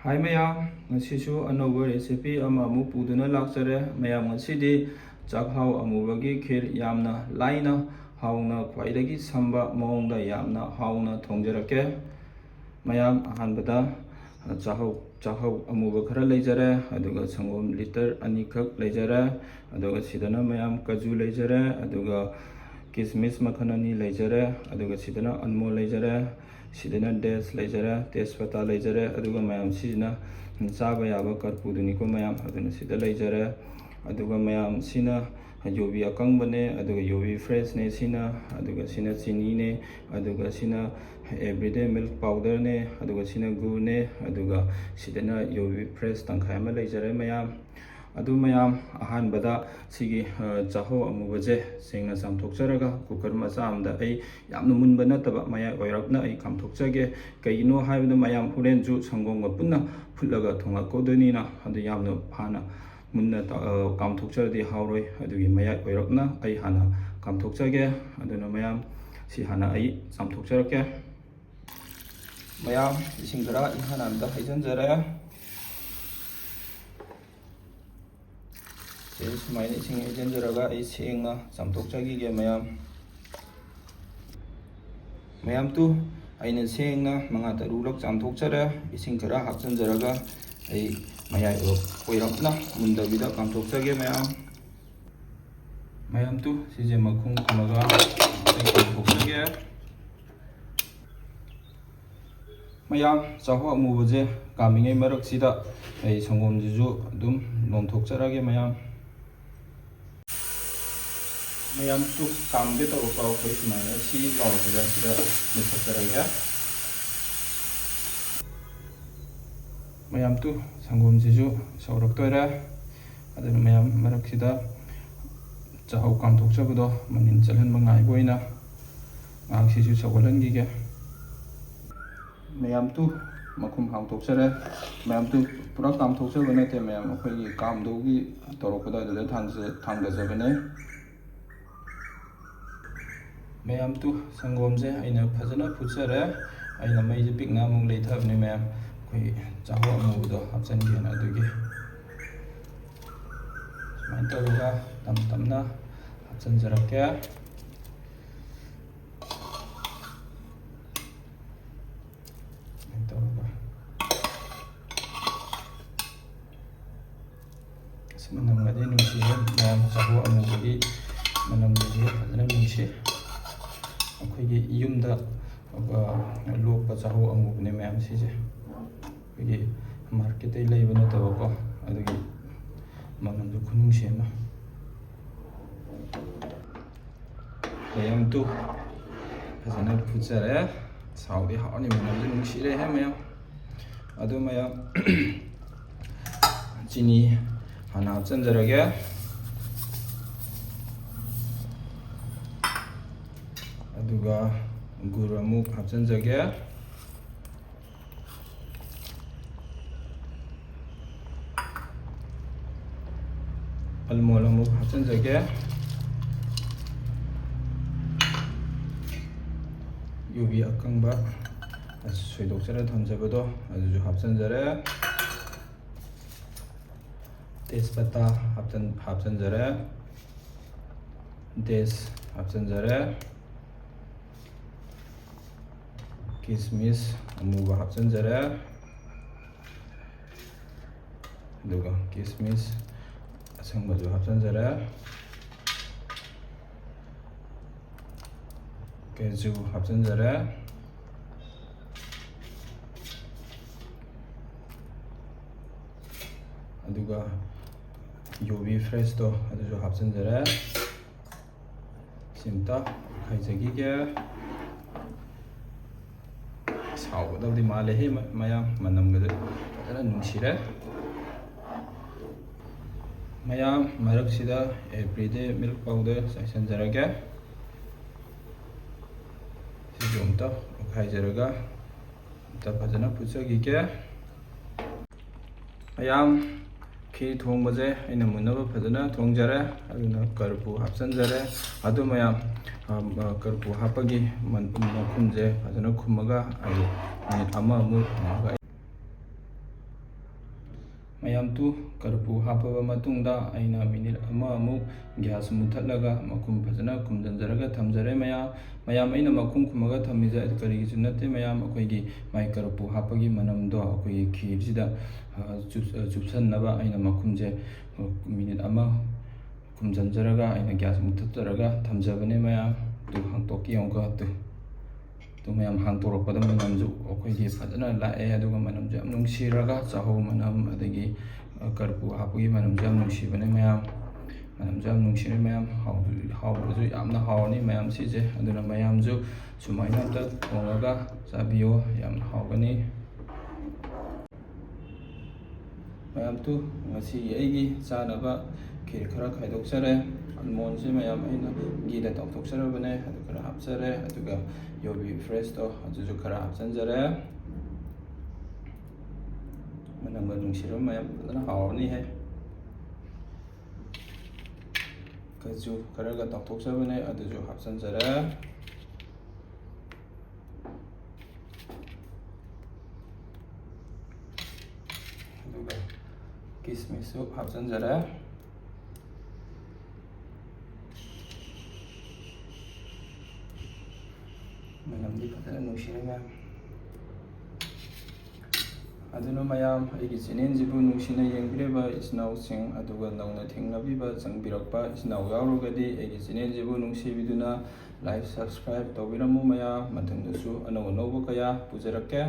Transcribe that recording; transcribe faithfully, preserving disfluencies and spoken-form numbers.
ꯍꯥꯏ ꯃꯌꯥꯝ, ꯉꯁꯤꯁꯨ ꯑꯅꯧꯕ recipe ꯑꯃꯃꯨꯛ ꯄꯨꯗꯨꯅ ꯂꯥꯛꯆꯔꯦ꯫ ꯃꯌꯥꯝ, ꯉꯁꯤꯗꯤ ꯆꯥꯛꯍꯥꯎ ꯑꯃꯨꯕꯒꯤ ꯈꯤꯔ ꯌꯥꯝꯅ ꯂꯥꯏꯅ, ꯍꯥꯎꯅ, ꯈ꯭ꯋꯥꯏꯗꯒꯤ ꯁꯝꯕ ꯃꯑꯣꯡꯗ ꯌꯥꯝꯅ ꯍꯥꯎꯅ ꯊꯣꯡꯖꯔꯛꯀꯦ꯫ ꯃꯌꯥꯝ, ꯑꯍꯥꯟꯕꯗ ꯆꯥꯛꯍꯧ, ꯆꯥꯛꯍꯧ ꯑꯃꯨꯕ ꯈꯔ ꯂꯩꯖꯔꯦ, ꯑꯗꯨꯒ ꯁꯪꯒꯣꯝ litre ꯑꯅꯤꯈꯛ ꯂꯩꯖꯔꯦ, ꯑꯗꯨꯒ ꯁꯤꯗꯅ ꯃꯌꯥꯝ ꯀꯖꯨ ꯂꯩꯖꯔꯦ, ꯑꯗꯨꯒ ꯀꯤꯁꯃꯤꯁ ꯃꯈꯜ ꯑꯅꯤ ꯂꯩꯖꯔꯦ, ꯑꯗꯨꯒ ꯁꯤꯗꯅ almond ꯂꯩꯖꯔꯦ, ꯁꯤꯗꯅ dates ꯂꯩꯖꯔꯦ, ꯇꯦꯖꯄꯇꯥ ꯂꯩꯖꯔꯦ, ꯑꯗꯨꯒ ꯃꯌꯥꯝ ꯁꯤꯁꯤꯅ ꯆꯥꯕ ꯌꯥꯕ ꯀꯔꯄꯨꯗꯨꯅꯤꯀꯣ ꯃꯌꯥꯝ, ꯑꯗꯨꯅ ꯁꯤꯗ ꯂꯩꯖꯔꯦ꯫ ꯑꯗꯨꯒ ꯃꯌꯥꯝ ꯁꯤꯅ ꯌꯨꯕꯤ ꯑꯀꯪꯕꯅꯦ, ꯑꯗꯨꯒ ꯌꯨꯕꯤ fresh ꯅꯦ ꯁꯤꯅ, ꯑꯗꯨꯒ ꯁꯤꯅ ꯆꯤꯅꯤꯅꯦ, ꯑꯗꯨꯒ ꯁꯤꯅ everyday milk powder ꯅꯦ, ꯑꯗꯨꯒ ꯁꯤꯅ ꯒꯨꯅꯦ, ꯑꯗꯨꯒ ꯁꯤꯗꯅ ꯌꯨꯕꯤ fresh ꯇꯪꯈꯥꯏ ꯑꯃ ꯂꯩꯖꯔꯦ ꯃꯌꯥꯝ꯫ ꯑꯗꯨ ꯃꯌꯥꯝ, ꯑꯍꯥꯟꯕꯗ ꯁꯤꯒꯤ, ꯑ, ꯆꯥꯛꯍꯧ ꯑꯃꯨꯕꯁꯦ ꯁꯦꯡꯅ ꯆꯥꯝꯊꯣꯛꯆꯔꯒ cooker ꯃꯆꯥ ꯑꯃꯗ ꯑꯩ ꯌꯥꯝꯅ ꯃꯨꯟꯕ ꯅꯠꯇꯕ ꯃꯌꯥꯏ ꯑꯣꯏꯔꯞꯅ ꯑꯩ ꯀꯥꯝꯊꯣꯛꯆꯒꯦ꯫ ꯀꯩꯒꯤꯅꯣ ꯍꯥꯏꯕꯗ ꯃꯌꯥꯝ ꯍꯣꯔꯦꯟꯁꯨ ꯁꯪꯒꯣꯝꯒ ꯄꯨꯟꯅ ꯐꯨꯠꯂꯒ ꯊꯣꯡꯉꯛꯀꯗꯣꯏꯅꯤꯅ, ꯑꯗꯨ ꯌꯥꯝꯅ ꯍꯥꯟꯅ ꯃꯨꯟꯅ ꯇ-, ꯑ, ꯀꯥꯝꯊꯣꯛꯆꯔꯗꯤ ꯍꯥꯎꯔꯣꯏ꯫ ꯑꯗꯨꯒꯤ ꯃꯌꯥꯏ ꯑꯣꯏꯔꯞꯅ ꯑꯩ ꯍꯥꯟꯅ ꯀꯥꯝꯊꯣꯛꯆꯒꯦ꯫ ꯑꯗꯨꯅ ꯃꯌꯥꯝ, ꯁꯤ ꯍꯥꯟꯅ ꯑꯩ ꯆꯥꯝꯊꯣꯛꯆꯔꯛꯀꯦ꯫ ꯃꯌꯥꯝ, ꯏꯁꯤꯡ ꯈꯔ ꯏꯪꯍꯟꯅꯕꯗ ꯍꯩꯖꯤꯟꯖꯔꯦ꯫ ꯁꯦ, ꯁꯨꯃꯥꯏꯅ ꯏꯁꯤꯡ ꯍꯩꯖꯤꯟꯖꯔꯒ ꯑꯩ ꯁꯦꯡꯅ ꯆꯥꯝꯊꯣꯛꯆꯈꯤꯒꯦ ꯃꯌꯥꯝ꯫ ꯃꯌꯥꯝ ꯇꯨ, ꯑꯩꯅ ꯁꯦꯡꯅ ꯃꯉꯥ ꯇꯔꯨꯛꯂꯛ ꯆꯥꯝꯊꯣꯛꯆꯔꯦ꯫ ꯏꯁꯤꯡ ꯈꯔ ꯍꯥꯞꯆꯤꯟꯖꯔꯒ ꯑꯩ ꯃꯌꯥꯏ ꯑꯣꯏꯔꯞꯅ ꯃꯨꯟꯗꯕꯤꯗ ꯀꯥꯝꯊꯣꯛꯆꯒꯦ ꯃꯌꯥꯝ꯫ ꯃꯌꯥꯝ ꯇꯨ, ꯁꯤꯁꯦ ꯃꯈꯨꯝ ꯈꯨꯝꯃꯒ ꯑꯩ ꯀꯥꯝꯊꯣꯛꯆꯒꯦ꯫ ꯃꯌꯥꯝ, ꯆꯥꯛꯍꯧ ꯑꯃꯨꯕꯁꯦ ꯀꯥꯝꯃꯤꯉꯩ ꯃꯔꯛꯁꯤꯗ ꯑꯩ ꯁꯪꯒꯣꯝꯁꯤꯁꯨ ꯑꯗꯨꯝ ꯂꯣꯟꯊꯣꯛꯆꯔꯒꯦ ꯃꯌꯥꯝ꯫ ꯃꯌꯥꯝ ꯇꯨ, ꯀꯥꯝꯒꯦ ꯇꯧꯔꯛꯄ ꯑꯩꯈꯣꯏ ꯁꯨꯃꯥꯏꯅ ꯁꯤ ꯂꯥꯎꯔꯛꯄꯗ ꯁꯤꯗ ꯃꯨꯊꯠꯆꯔꯒꯦ꯫ ꯃꯌꯥꯝ ꯇꯨ, ꯁꯪꯒꯣꯝꯁꯤꯁꯨ ꯁꯧꯔꯛꯇꯣꯏꯔꯦ꯫ ꯑꯗꯨꯅ ꯃꯌꯥꯝ ꯃꯔꯛꯁꯤꯗ ꯆꯥꯛꯍꯧ ꯀꯥꯝꯊꯣꯛꯆꯕꯗꯣ ꯃꯅꯤꯟ ꯆꯠꯍꯟꯕ ꯉꯥꯏꯕ ꯑꯣꯏꯅ ꯉꯥꯏꯍꯥꯛꯁꯤꯁꯨ ꯁꯧꯒꯠꯍꯟꯈꯤꯒꯦ꯫ ꯃꯌꯥꯝ ꯇꯨ, ꯃꯈꯨꯝ ꯍꯥꯡꯗꯣꯛꯆꯔꯦ꯫ ꯃꯌꯥꯝ ꯇꯨ, ꯄꯨꯔꯥ ꯀꯥꯝꯊꯣꯛꯆꯕ ꯅꯠꯇꯦ ꯃꯌꯥꯝ, ꯑꯩꯈꯣꯏꯒꯤ ꯀꯥꯝꯗꯧꯒꯤ ꯇꯧꯔꯛꯄꯗ ꯑꯗꯨꯗ ꯊꯥꯡꯖ-, ꯊꯥꯡꯊꯖꯕꯅꯦ꯫ ꯃꯌꯥꯝ ꯇꯨ, ꯁꯪꯒꯣꯝꯁꯦ ꯑꯩꯅ ꯐꯖꯅ ꯐꯨꯠꯆꯔꯦ꯫ ꯑꯩꯅ ꯃꯩꯁꯦ ꯄꯤꯛꯅ ꯑꯃꯨꯛ ꯂꯩꯊꯕꯅꯦ ꯃꯌꯥꯝ꯫ ꯆꯥꯛꯍꯧ ꯑꯃꯨꯕꯗꯣ ꯍꯥꯞꯆꯤꯟꯒꯦꯅ, ꯑꯗꯨꯒꯤ ꯁꯨꯃꯥꯏꯅ ꯇꯧꯔꯒ ꯇꯞ ꯇꯞꯅ ꯍꯥꯞꯆꯤꯟꯖꯔꯛꯀꯦ꯫ ꯁꯨꯃꯥꯏꯅ ꯇꯧꯔꯒ ꯑꯁ, ꯃꯅꯝꯒꯗꯤ ꯅꯨꯡꯁꯤꯍꯦ ꯃꯌꯥꯝ, ꯆꯥꯛꯍꯧ ꯑꯃꯨꯕꯒꯤ ꯃꯅꯝꯒꯗꯤ ꯐꯖꯅ ꯅꯨꯡꯁꯤ꯫ ꯑꯩꯈꯣꯏꯒꯤ ꯌꯨꯝꯗ, ꯑ, ꯂꯣꯛꯄ ꯆꯥꯛꯍꯧ ꯑꯃꯨꯕꯅꯦ ꯃꯌꯥꯝ ꯁꯤꯁꯦ꯫ ꯑꯩꯈꯣꯏꯒꯤ ꯃꯥꯔꯀꯦꯠꯇꯩ ꯂꯩꯕ ꯅꯠꯇꯕꯀꯣ, ꯑꯗꯨꯒꯤ ꯃꯅꯝꯗꯣ ꯈꯨꯅꯨꯡꯁꯤ ꯑꯃ꯫ ꯃꯌꯥꯝ ꯇꯨ ꯐꯖꯅ ꯐꯨꯠꯆꯔꯦ꯫ ꯁꯥꯎꯗꯤ ꯍꯥꯎꯅꯤ, ꯃꯅꯝꯁꯨ ꯅꯨꯡꯁꯤꯔꯦꯍꯦ ꯃꯌꯥꯝ꯫ ꯑꯗꯨ ꯃꯌꯥꯝ, ꯆꯤꯅꯤ ꯍꯥꯟꯅ ꯍꯥꯞꯆꯤꯟꯖꯔꯒꯦ, ꯑꯗꯨꯒ ꯒꯨꯔ ꯑꯃꯨꯛ ꯍꯥꯞꯆꯤꯟꯖꯒꯦ꯫ ꯑꯜꯃꯣꯟ ꯑꯃꯨꯛ ꯍꯥꯞꯆꯤꯟꯖꯒꯦ꯫ ꯌꯨꯕꯤ ꯑꯀꯪꯕ ꯁꯣꯏꯗꯣꯛꯆꯔ ꯊꯝꯖꯕꯗꯣ ꯑꯗꯨꯁꯨ ꯍꯥꯞꯆꯤꯟꯖꯔꯦ꯫ ꯇꯦꯖꯄꯇꯥ ꯍꯥꯞꯆꯤꯟ-, ꯍꯥꯞꯆꯤꯟꯖꯔꯦ꯫ ꯗꯦꯁ ꯍꯥꯞꯆꯤꯟꯖꯔꯦ꯫ ꯀꯤꯁꯃꯤꯁ ꯑꯃꯨꯕ ꯍꯥꯞꯆꯤꯟꯖꯔꯦ꯫ ꯑꯗꯨꯒ ꯀꯤꯁꯃꯤꯁ ꯑꯁꯪꯕꯁꯨ ꯍꯥꯞꯆꯤꯟꯖꯔꯦ꯫ ꯀꯦꯖꯨ ꯍꯥꯞꯆꯤꯟꯖꯔꯦ꯫ ꯑꯗꯨꯒ ꯌꯨꯕꯤ ꯐ꯭ꯔꯦꯁꯇꯣ ꯑꯗꯨꯁꯨ ꯍꯥꯞꯆꯤꯟꯖꯔꯦ꯫ ꯁꯤꯝꯇ ꯍꯥꯏꯖꯈꯤꯒꯦ꯫ ꯁꯥꯎꯒꯗꯕꯗꯤ ꯃꯥꯜꯂꯦꯍꯦ ꯃ-, ꯃꯌꯥꯝ, ꯃꯅꯝꯒꯗꯤ ꯐꯖꯅ ꯅꯨꯡꯁꯤꯔꯦ꯫ ꯃꯌꯥꯝ ꯃꯔꯛꯁꯤꯗ ꯑꯦꯕ꯭ꯔꯤꯗꯦ ꯃꯤꯜꯛ ꯄꯥꯎꯗꯔ ꯆꯥꯏꯁꯤꯟꯖꯔꯒꯦ꯫ ꯁꯤꯁꯨ ꯑꯝꯇ ꯑꯣꯠꯈꯥꯏꯖꯔꯒ ꯑꯝꯇ ꯐꯖꯅ ꯐꯨꯠꯆꯈꯤꯒꯦ꯫ ꯃꯌꯥꯝ, ꯈꯤꯔ ꯊꯣꯡꯕꯁꯦ ꯑꯩꯅ ꯃꯨꯟꯅꯕ ꯐꯖꯅ ꯊꯣꯡꯖꯔꯦ꯫ ꯑꯗꯨꯅ ꯀꯔꯄꯨ ꯍꯥꯞꯆꯤꯟꯖꯔꯦ꯫ ꯑꯗꯨ ꯃꯌꯥꯝ, ꯑ, ꯑ, ꯀꯔꯄꯨ ꯍꯥꯞꯄꯒꯤ ꯃꯟ-, ꯃꯈꯨꯝꯁꯦ ꯐꯖꯅ ꯈꯨꯝꯃꯒ ꯑꯩ ꯃꯤꯅꯤꯠ ꯑꯃꯃꯨꯛ ꯊꯝꯃꯒ ꯑꯩ ꯃꯌꯥꯝ ꯇꯨ ꯀꯔꯄꯨ ꯍꯥꯞꯄꯕ ꯃꯇꯨꯡꯗ ꯑꯩꯅ ꯃꯤꯅꯤꯠ ꯑꯃꯃꯨꯛ ꯒ꯭ꯌꯥꯁ ꯃꯨꯊꯠꯂꯒ ꯃꯈꯨꯝ ꯐꯖꯅ ꯈꯨꯝꯖꯤꯟꯖꯔꯒ ꯊꯝꯖꯔꯦ ꯃꯌꯥꯝ꯫ ꯃꯌꯥꯝ, ꯑꯩꯅ ꯃꯈꯨꯝ ꯈꯨꯝꯃꯒ ꯊꯝꯃꯤꯁꯦ ꯀꯔꯤꯒꯤꯁꯨ ꯅꯠꯇꯦ ꯃꯌꯥꯝ, ꯑꯩꯈꯣꯏꯒꯤ ꯃꯥꯏ ꯀꯔꯄꯨ ꯍꯥꯞꯄꯒꯤ ꯃꯅꯝꯗꯣ ꯑꯩꯈꯣꯏꯒꯤ ꯈꯤꯔꯁꯤꯗ, ꯑ, ꯆꯨꯞ-, ꯑ, ꯆꯨꯞꯁꯟꯅꯕ ꯑꯩꯅ ꯃꯈꯨꯝꯁꯦ, ꯑ, ꯃꯤꯅꯤꯠ ꯑꯃ ꯈꯨꯝꯖꯤꯟꯖꯔꯒ ꯑꯩꯅ ꯒ꯭ꯌꯥꯁ ꯃꯨꯊꯠꯆꯔꯒ ꯊꯝꯖꯕꯅꯦ ꯃꯌꯥꯝ꯫ ꯑꯗꯨ ꯍꯥꯡꯇꯣꯛꯀꯦ ꯌꯦꯡꯉꯨꯀꯣ꯫ ꯑꯗꯨ, ꯑꯗꯨ ꯃꯌꯥꯝ ꯍꯥꯡꯇꯣꯔꯛꯄꯗ ꯃꯅꯝꯁꯨ ꯑꯩꯈꯣꯏꯒꯤ ꯐꯖꯅ ꯂꯥꯛꯑꯦ, ꯑꯗꯨꯒ ꯃꯅꯝꯁꯨ ꯌꯥꯝ ꯅꯨꯡꯁꯤꯔꯒ ꯆꯥꯍꯧ ꯃꯅꯝ, ꯑꯗꯒꯤ, ꯑ, ꯀꯔꯄꯨ ꯍꯥꯞꯄꯒꯤ ꯃꯅꯝꯁꯨ ꯌꯥꯝ ꯅꯨꯡꯁꯤꯕꯅꯦ ꯃꯌꯥꯝ꯫ ꯃꯅꯝꯁꯨ ꯌꯥꯝ ꯅꯨꯡꯁꯤꯔꯦ ꯃꯌꯥꯝ꯫ ꯍꯥꯎꯕ-, ꯍꯥꯎꯕꯁꯨ ꯌꯥꯝꯅ ꯍꯥꯎꯔꯅꯤ ꯃꯌꯥꯝ ꯁꯤꯁꯦ꯫ ꯑꯗꯨꯅ ꯃꯌꯥꯝꯁꯨ ꯁꯨꯃꯥꯏꯅ ꯑꯝꯇ ꯊꯣꯡꯉꯒ ꯆꯥꯕꯤꯌꯣ, ꯌꯥꯝꯅ ꯍꯥꯎꯒꯅꯤ꯫ ꯃꯌꯥꯝ ꯇꯨ, ꯉꯁꯤꯒꯤ ꯑꯩꯒꯤ ꯆꯥꯅꯕ ꯈꯤꯔ ꯈꯔ ꯈꯥꯏꯗꯣꯛꯆꯔꯦ꯫ ꯑꯜꯃꯣꯟꯁꯦ ꯃꯌꯥꯝ ꯑꯩꯅ ꯘꯤꯗ ꯇꯥꯎꯊꯣꯛꯆꯔꯕꯅꯦ, ꯑꯗꯨ ꯈꯔ ꯍꯥꯞꯆꯔꯦ꯫ ꯑꯗꯨꯒ ꯌꯨꯕꯤ ꯐ꯭ꯔꯦꯁꯇꯣ ꯑꯗꯨꯁꯨ ꯈꯔ ꯍꯥꯞꯆꯤꯟꯖꯔꯦ꯫ ꯃꯅꯝꯒ ꯅꯨꯡꯁꯤꯔꯕ ꯃꯌꯥꯝ, ꯐꯖꯅ ꯍꯥꯎꯔꯅꯤꯍꯦ꯫ ꯀꯥꯖꯨ ꯈꯔꯒ ꯇꯥꯎꯊꯣꯛꯆꯕꯅꯦ, ꯑꯗꯨꯁꯨ ꯍꯥꯞꯆꯤꯟꯖꯔꯦ꯫ ꯑꯗꯨꯒ ꯀꯤꯁꯃꯤꯁꯁꯨ ꯍꯥꯞꯆꯤꯟꯖꯔꯦ꯫ ꯃꯅꯝꯗꯤ ꯐꯖꯅ ꯅꯨꯡꯁꯤꯔꯦ ꯃꯌꯥꯝ꯫ ꯑꯗꯨꯅ ꯃꯌꯥꯝ, ꯑꯩꯒꯤ ꯆꯦꯅꯦꯜꯁꯤꯕꯨ ꯅꯨꯡꯁꯤꯅ ꯌꯦꯡꯕꯤꯔꯤꯕ ꯏꯆꯤꯟ ꯏꯅꯥꯎꯁꯤꯡ, ꯑꯗꯨꯒ ꯅꯧꯅ ꯊꯦꯡꯅꯕꯤꯕ, ꯆꯪꯕꯤꯔꯛꯄ ꯏꯆꯤꯟ ꯏꯅꯥꯎ ꯌꯥꯎꯔꯒꯗꯤ ꯑꯩꯒꯤ ꯆꯦꯅꯦꯜꯁꯤꯕꯨ ꯅꯨꯡꯁꯤꯕꯤꯗꯨꯅ like, subscribe ꯇꯧꯕꯤꯔꯝꯃꯨ ꯃꯌꯥꯝ꯫ ꯃꯊꯪꯗꯁꯨ ꯑꯅꯧ ꯑꯅꯧꯕ ꯀꯌꯥ ꯄꯨꯖꯔꯛꯀꯦ꯫